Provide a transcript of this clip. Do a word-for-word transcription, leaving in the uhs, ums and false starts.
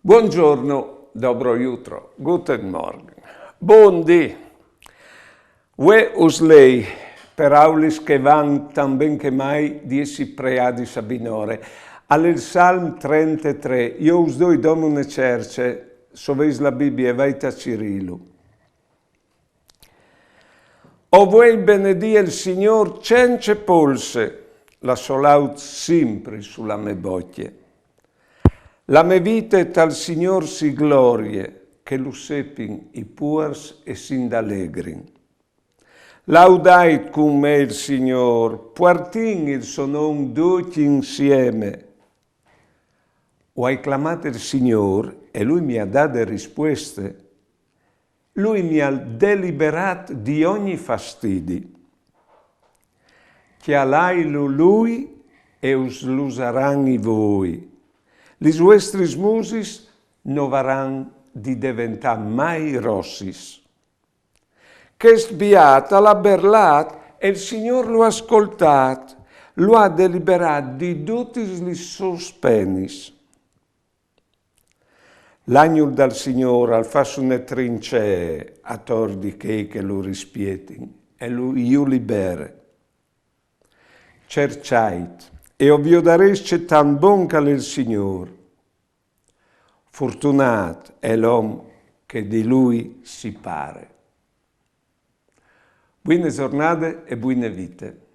Buongiorno, dobro jutro, guten Morgen. Bundì. Vuê us lei peraulis che van tan ben che mai di essi preadis a binore. Al è il Salm trentetré, jo us doi domo une cerce, se o veis la Bibie, vait a cirilu. O vuei benedì el Signôr cence polse, la so laud simpri su la me bocje. La me vite tal Signôr si glorie, che lu sepin i puars e s'indalegrin. Laudait cun me il Signôr, puartìn il so non ducj insieme. O ai clamât il Signôr e lui mi à dade rispueste. Lui mi à deliberât di ogni fastidi. Cjalailu lui e us lusaran i voi. Lis vuestris musis no varan di deventâ mai rossis. Chest biât al à berlât e il Signôr lu à scoltât, lu à deliberât di dutis lis sôs penis. L'agnul dal Signôr al fâs une trincee ator di chei che lu rispietin e lu, ju libere. Cerçait e o viodarês ce tant bon che al è il Signôr. Fortunât è l'om che di lui si pare. Buine zornade e buine vite.